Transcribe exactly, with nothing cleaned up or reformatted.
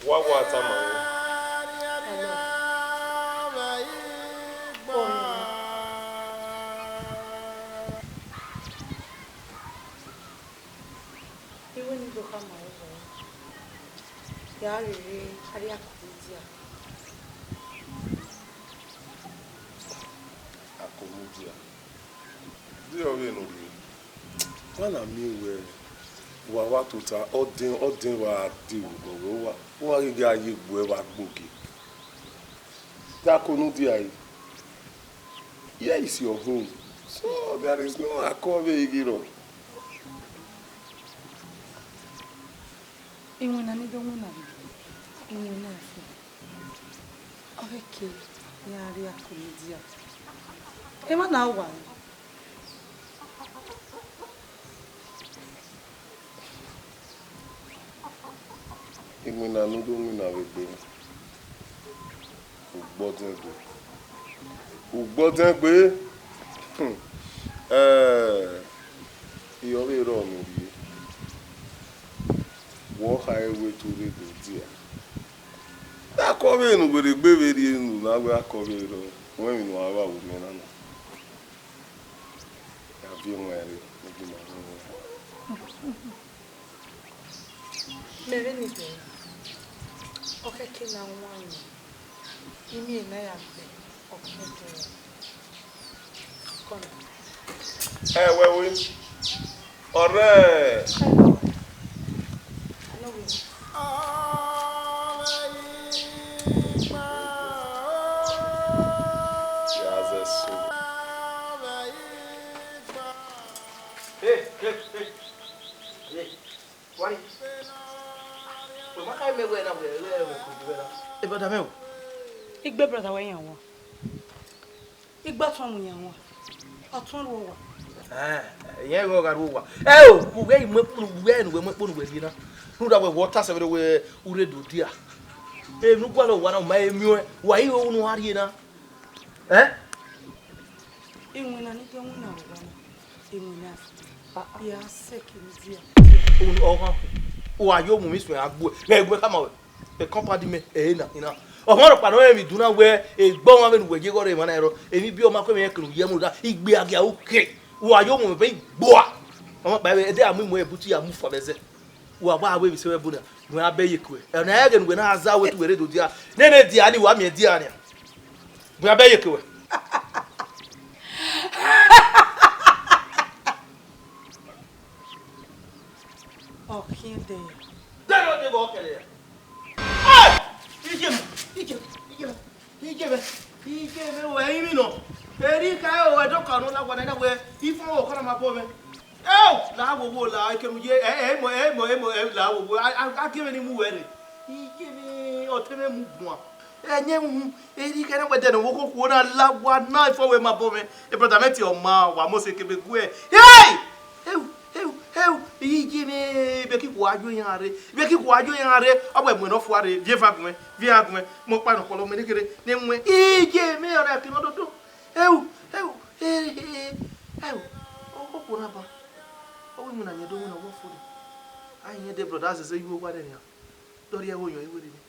Wa wa tama mwẹ. Iwẹ ne I do khama ruẹ, ya rere a rhie ako ne u dia. Ako ne u dia. Vbe ọ vbe ne u rhie? Wa na miẹn wẹẹ, wa wa tota, ọdẹn, ọdẹn wa de vbe obọ wẹ uwa, uwa ghi gha ye egbe uẹ vbe agbogie. Te ako ne u dia re? Here is your home. So there is no ako vbe ghi rrọọ. Iwinna ne I do winna vbe egbe, iwinna ẹfe. Ọ ghẹ ke iran rhie ako ne u dia. Emwa na wa re. Iwinna ne u do winna vbe egbe, u gbọdẹn gbe. U gbọdẹn gbe. Hmm. Eh, I ọ vbe rrọọ ne u rhie. Wẹ ọ khare wẹ te u rre do dia. Akọ vbe ne u werriegbe vbe rhie ne u na wẹ akọ vbe rrọọ, wẹ emwi ne uwa vbe ru mẹ na na. Ya viọ wan ẹre, ne gie ima rhie wan. Mẹ vbe ni dẹ, ọ khẹke ne a wan mwẹ, imiẹn na ya gbe, ọ khẹke. Ẹ wẹ we, ọrẹ. Ya zẹ so. Hey, hey, hey. Hey. Wani. Wẹ ma kha mẹ wẹ na wẹ, wẹ, wẹ, wẹ, wẹ na. Ẹ brother mẹ o. Igbe brother wẹ yan wan. Igbe ọtọn mu yan wan. Ọtọn ru owa. Eh, yẹn ghe ọ gha ru owa. Ẹ o, u ghẹ mu ekpo, u ghẹ ne uwẹ mu ekpo ne uwẹ rhie na. Rhunmwuda wẹ, wẹ ọ ta sẹ vbe wẹ u rre do dia. Emwi ne u gualọ owa na, u ma he miẹn ọẹn, wa i ho unu a rhie na. Eh? Iwinna ne I do winna vbe owa na, iwinna. Ya sẹ ke ne u dia. Ọghan, u wa yo mu mi suẹn a gbuẹ. Mẹ gbe khama wẹ. E company mẹ, ẹ na, ina. Ọmwa rhọkpa ne ọ rẹn emwi idun na wẹ, egbe ọmwa vbene uwẹ ye ghe ọre emwa na rrọọ, emwi biẹ ọ ma kọ emwi ẹnrẹn kere u ye mu da, igbe a gia u ke. Wa yo mu mẹ vbe igboa. Ọmwa kpa ẹdẹ a mu imuẹn but ya mu fua vbe ẹzẹ. Wa wa ru emwi sẹ vbe ẹbu na, ne uwẹ a bẹghe ye ke uwẹ. Ẹna ẹghẹ ne uwẹ na za wẹ te uwẹ rre do dia. Nene dia ni, wa miẹn dia nian. Uwẹ a bẹghe ye ke uwẹ. Ọ khian ẹdẹ ya. Dẹrẹ ọ dee vbe ọ kẹrẹ ya. Ẹ! Iye mẹ, iye mẹ, iye mẹ, iye mẹ, iye mẹ, wẹ rinmwi nọ. Eri ka ẹ o, ẹdọ ka nọ na wa na wẹ ifọn ọkọ na ma bọ mwẹ. Ẹ o, la wo wo la, ekenu ye, ẹ, ẹ, mọ, ẹ, mọ, ẹ, mọ, ẹ, la wo wo, a, a, a gie mwẹ ni mu wẹ rre. Iye mẹ, ọtẹn mwẹ mu guan. Ẹyẹn uhun, eri kẹrẹ wẹ dẹnẹ wo koko na la wa na ifo wẹ ma bọ mwẹ. E brother mẹ tie ọ ma wa mo se kebe guẹ. Hey! Hey! Hey! Hey! Iye mẹ, ibe ki wa yo yan re. Ibe ki wa yo yan re. Ọ wẹ mu nọ fua re. Viẹ va gun, viẹ a gun. Mo pa nọ kpọlọ mẹ ne kere. Ne mu. Iye mẹ, ọna ki nọ dodo. Hey! Hey! Hey! Hey! Hey! Ọ koko na ba. Ọ wẹ mu na yẹn do mu na wo fo re. A yẹn de brother zẹzẹ yu wa re nian. Dọrriẹ ho yọn iwere ni.